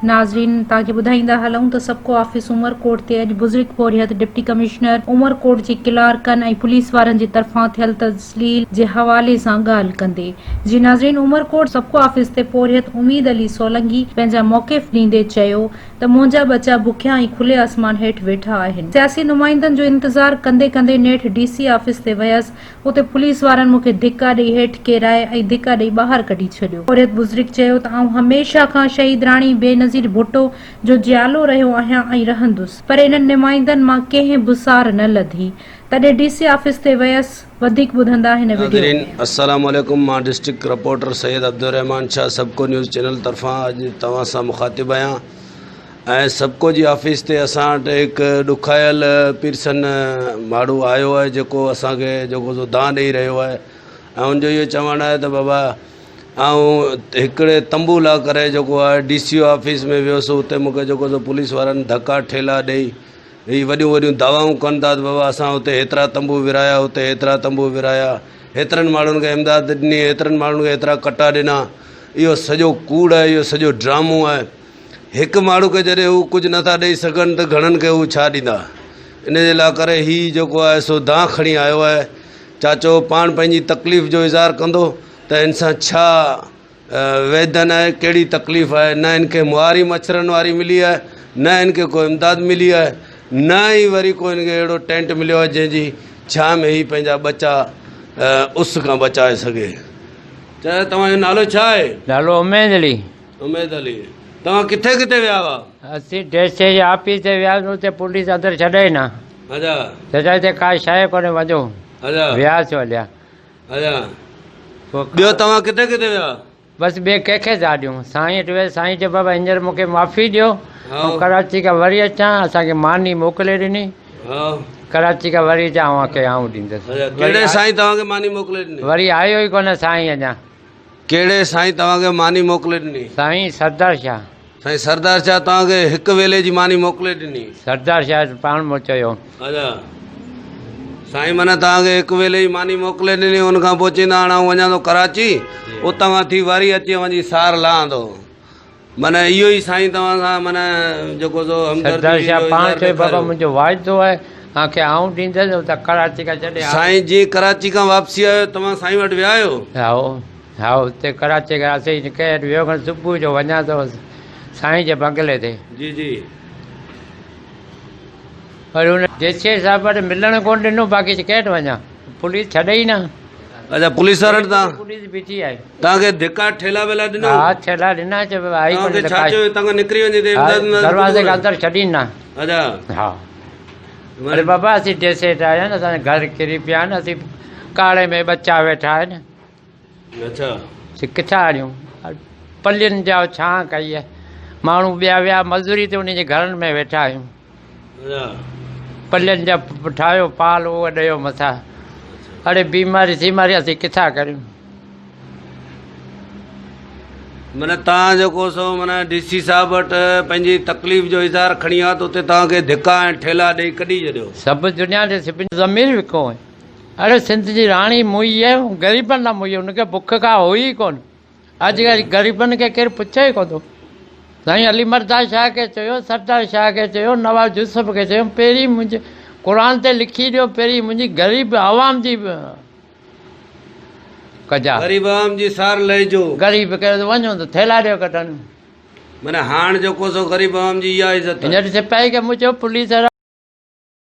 ناظرين توهان کي ٻڌائيندا هلون ته سبڪو آفيس عمرڪوٽ تي اڄ بزرگ پورهيت ڊپٽي ڪمشنر عمرڪوٽ جي ڪلارڪن ۽ پوليس وارن جي طرفان ٿيل تذليل جي حوالي سان ڳالهه ڪندي جي ناظرين عمرڪوٽ سبڪو آفيس تي پورهيت اميد علي سولنگي پنهنجا موقف ڏيندي چيو ته منهنجا ٻچا بکيا ۽ کلي آسمان هيٺ ويٺا آهن. سياسي نمائندن جو انتظار ڪندي ڪندي نيٺ ڊي سي آفيس تي ويس، اتي پوليس وارن مون کي ڌڪا ڏئي هيٺ ڪيرائي ۽ ڌڪا ڏئي ٻاهر ڪڍي ڇڏيو. پورهيت بزرگ چيو ته آئون هميشه کان شهيد راڻي بينظير ڀٽو جو جيالو رهيو آهيان ۽ رهندس، پر انهن نمائندن مان ڪنهن به سار نه لڌي. تڏهن ڊي سي آفيس تي ويس. وڌيڪ ٻڌندا هن وڊيو ناظرين ۾. السلام عليڪم مان district reporter Syed Abdulrahman Shah سبڪو news channel طرفان اڄ توهان سان مخاطب آهيان ۽ سبڪو جي آفيس تي اسان وٽ هڪ ڏکايل پيرسن ماڻهو آيو آهي جيڪو اسان کي جيڪو سو دانهن ڏئي رهيو آهي ۽ ان جو اهو چوڻ آهي ته بابا آئون هڪڙي تنبو لا ڪري جيڪو آهي ڊي سي او آفيس ۾ ويس اتي مونکي جيڪو سو پوليس وارن ڌڪا ٺيلا ڏئي هي وڏيون وڏيون دعوائون ڪن ٿا ته بابا اسان اتي هيترا تنبو ورهايا اتي هيترا تنبو ورهايا، هيترن ماڻهن کي امداد ڏني، هيترن ماڻهن کي هيترا ڪٽا ڏنا. اهو سڄو ڪوڙ آهي، اهو سڄو ڊرامو آهي. هڪ ماڻهو کي جڏهن هو ڪجهه نٿا ڏئي سگهن ته گهڻن کي هو ڇا ڏيندا. ان جي لاء ڪري هي جيڪو آهي سو دانهن کڻي آيو آهي. چاچو پاڻ پنهنجي تڪليف جو اظهار ڪندو ته هن سان ڇا ويڌن آهي ڪهڙي تڪليف آهي نه هن کي مهاري مڇرن واري ملي آهي نه هن کي ڪو امداد ملي آهي نه ئي وري ڪو هن کي اهڙو ٽينٽ مليو آهي جنهن جي ڇانء ۾ هي پنهنجا ٻچا اس کان بچائي سگهي. چاچا توهان جو نالو ڇا آهي؟ نالو اميد علي. اميد علي توهان ڪٿي ڪٿي ويا هئا؟ اسين ڊي سي جي آفيس تي وياسين اتي پوليس اندر ڇڏي نه. اچا. چيائين هتي ڪا شيء ڪونهي وڃو. اچا. وياسين هليا. اچا ٻيو توهان ڪٿي ڪٿي ويا؟ بس ٻئي ڪنهن کي ٿا ڏيون. سائين وٽ ويس، سائين چيو بابا هينئر مون کي معافي ڏيو، آئون ڪراچي کان وري اچان، اسان کي ماني موڪلي ڏني، ڪراچي کان وري اچان اوهان کي آئون ڏيندس. ڪهڙي سائين توهان کي ماني موڪلي ڏني؟ وري آيو ئي ڪونه سائين اڃا. ڪهڙي سائين توهان کي ماني موڪلي ڏني؟ سائين سردار شاهه. سائين سردار شاهه توهان کي هڪ ويلي جي ماني موڪلي ڏني. سردار شاهه پاڻ مون چيو. اچا سائين معنيٰ توهان کي هڪ ويلي جي ماني موڪلي ڏني ان کان پوء چيندا هاڻ آئون وڃان ٿو ڪراچي اتان کان ٿي وري اچي اوهان جي سار لهان ٿو معنيٰ اهو ئي سائين توهان سان معنيٰ جيڪو سو همدردي سردار جو شاهه پاڻ اظهار چيو بابا ڏيکاريو. منهنجو واعدو آهي اوهان کي آئون ڏيندس اتان ڪراچي کان جڏهن آيو. سائين جيئن ڪراچي کان واپسي آيو توهان سائين وٽ ويا آهيو؟ هائو. ها اتي ڪراچي کان اسين ڪنهن وٽ ويو کڻ صبح جو وڃان ٿو سائين جي بنگلي تي. جي جي. پر ان ڊي سي صاحب وٽ ملڻ ڪونه ڏنو باقي ڪنهن وٽ وڃان پوليس ڇڏي ئي نه. اچا پوليس وارن تان پوليس بيٺي آهي. توهان کي ڌڪا ٺيلا ويلا ڏنو؟ ها ٺيلا ڏنا چي آئي توهان ڪونه کي ڇا چيو هتان کان نڪري وڃي ها دروازي کان اندر ڇڏين نه. اچا. ها اري بابا اسين ڊي سي وٽ آيا آهن اسان جا گهر ڪري پيا آهن اسين ڪاڙهي ۾ ٻچا ويٺا آهن. اڇا. سي ڪٿان آڻيون؟ پلين جا ڇانء ڪئي آهي. ماڻهو ٻيا ويا مزوري تي انهن جي گهرن ۾ ويٺا آهيون. پلين جا ٺاهيو پال اهو ڏيو مٿان. اڙي بيماري سيماري اسين ڪٿان ڪريون؟ معنيٰ توهان جيڪو سو معنيٰ ڊي سي صاحب وٽ پنهنجي تڪليف جو اظهار کڻي آيا ته اتي توهان کي ڌڪا ۽ ٺيلا ڏئي ڪڍي ڇڏيو. سڀ دنيا جي سڀني ضمير وڪو آهي. اڙي سنڌ جي راڻي موئي آهي غريبن لاء موئي هن کي بک ڪا هئي ئي ڪونه اڄ ڪلهه غريبن کي ڪير پڇي ئي ڪونه ٿو سائين علي مردان شاهه کي چيو سردار شاهه کي چيو نواز يوسف کي چيو پهرين منهنجي قرآن تي لکي ڏيو پهرين منهنجي غريب عوام جي ڪجا غريب عوام جي سار لهجو غريب کي وڃو ته ٿيلا ڏيو ڪڍن معنيٰ هاڻ جيڪو سو غريب عوام جي اها عزت هينئر سپاهي کي مون چيو پوليس